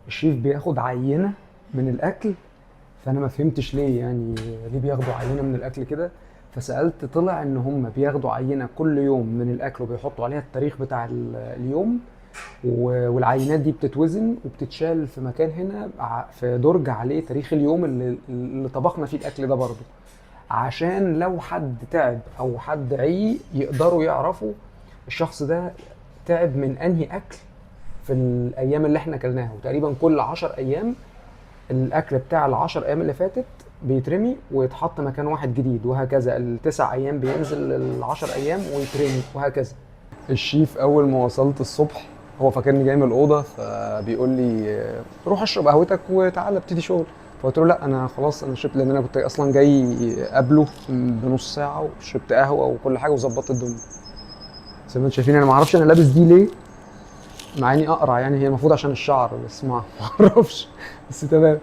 الشيف بياخد عينه من الاكل، فانا ما فهمتش ليه، يعني ليه بياخدوا عينه من الاكل كده؟ فسالت، طلع ان هم بياخدوا عينه كل يوم من الاكل وبيحطوا عليها التاريخ بتاع اليوم، والعينات دي بتتوزن وبتتشال في مكان هنا في درج عليه تاريخ اليوم اللي طبخنا فيه الاكل ده برضه، عشان لو حد تعب او حد عي يقدروا يعرفوا الشخص ده تعب من انهي اكل في الايام اللي احنا اكلناها. وتقريبا كل 10 ايام الاكل بتاع ال10 ايام اللي فاتت بيترمي ويتحط مكان واحد جديد، وهكذا. ال9 ايام بينزل ال10 ايام ويترمي وهكذا. الشيف اول ما وصلت الصبح هو فاكرني جاي من الاوضه، فبيقول لي روح اشرب قهوتك وتعالى ابتدي شغل. فقلت له لا، انا خلاص انا شربت، لان انا كنت اصلا جاي قبله بنص ساعة وشربت قهوة وكل حاجة وظبطت الدنيا. زي ما انتم شايفين، انا ما اعرفش انا لابس دي ليه مع اني اقرع، يعني هي المفروض عشان الشعر، بس ما اعرفش، بس تمام.